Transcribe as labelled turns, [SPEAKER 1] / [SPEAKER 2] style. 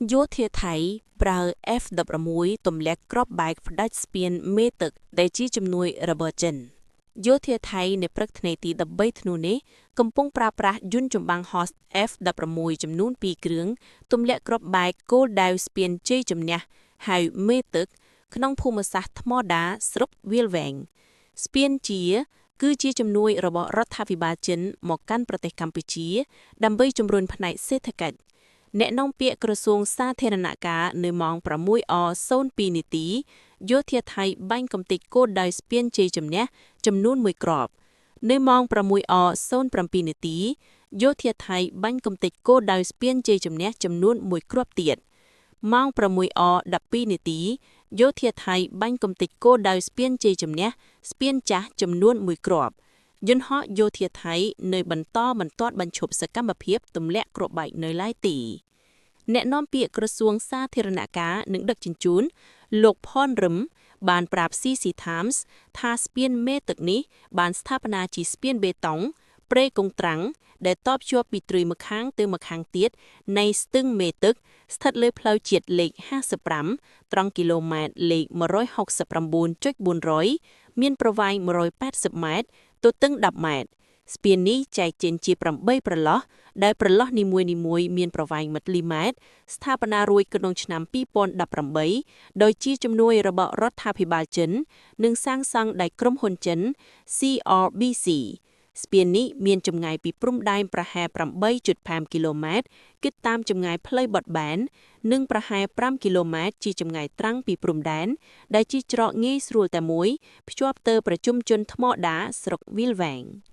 [SPEAKER 1] យោធាថៃប្រើ F-16 ទម្លាក់គ្រាប់បែកផ្ដាច់ស្ពានមេទឹកដែលជាជំនួយរបស់ចិនយោធាថៃនៅព្រឹកថ្ងៃទី13ធ្នូនេះកំពុងប្រើប្រាស់យន្តចម្បាំងហោះ F-16 ចំនួន2គ្រឿងទម្លាក់គ្រាប់បែកគោលដៅស្ពានជ័យជំនះហៅមេទឹកក្នុងភូមិសាស្ត្រថ្មដាស្រុកវាលវែងស្ពានជា គឺជាជំនួយរបស់រដ្ឋាភិបាលចិនមកកាន់ប្រទេសកម្ពុជា ដើម្បីជំរុញផ្នែកសេដ្ឋកិច្ចអ្នកនាំពាក្យក្រសួងសាធារណការនៅម៉ោង6:02នាទីយោធាថៃបាញ់កំទេចគោលដៅស្ពានជ័យជំនះចំនួន1គ្រាប់នៅម៉ោង6:07នាទីយោធាថៃបាញ់កំទេចគោលដៅស្ពានជ័យជំនះចំនួន1គ្រាប់ទៀតម៉ោង6:12នាទីយោធាថៃបាញ់កំទេចគោលដៅស្ពានជ័យជំនះស្ពានចាស់ចំនួន1គ្រាប់យន្តហោះយោធាថៃនៅបន្តមិនទាត់បញ្ឈប់សកម្មភាពទម្លាក់គ្រាប់បែកនៅឡើយទីអ្នកនាំពាក្យក្រសួងសាធារណការនិងដឹកជញ្ជូនលោកផនរឹមបានប្រាប់ CC Times ថាស្ពានមេទឹកនេះបានស្ថាបនាជាស្ពានបេតុងប្រេកុងត្រាំងដែលតភ្ជាប់ពីទ្រីម្ខាងទៅម្ខាងទៀតនៃស្ទឹងមេទឹកស្ថិតលើផ្លូវជាតិលេខ55ត្រង់គីឡូម៉ែត្រលេខ169.400មានប្រវែង180ម៉ែត្រទទឹង10ម៉ែត្រស្ពាននេះចែកចេញជា8ប្រឡោះដែលប្រឡោះនីមួយៗមានប្រវែង1លីម៉ែត្រស្ថាបនារួចក្នុងឆ្នាំ2018ដោយជាជំនួយរបស់រដ្ឋាភិបាលចិន និងសាងសង់ដោយក្រុមហ៊ុនចិន CRBC ស្ពាននេះមានចម្ងាយពីព្រំដែនប្រហែល8.5គីឡូម៉ែត្រគិតតាមចម្ងាយផ្លូវបត់បែននិងប្រហែល5គីឡូម៉ែត្រជាចម្ងាយត្រាំងពីព្រំដែនដែលជាច្រកងាយស្រួលតែមួយភ្ជាប់ទៅប្រជុំជនថ្មដាស្រុកវាលវែង។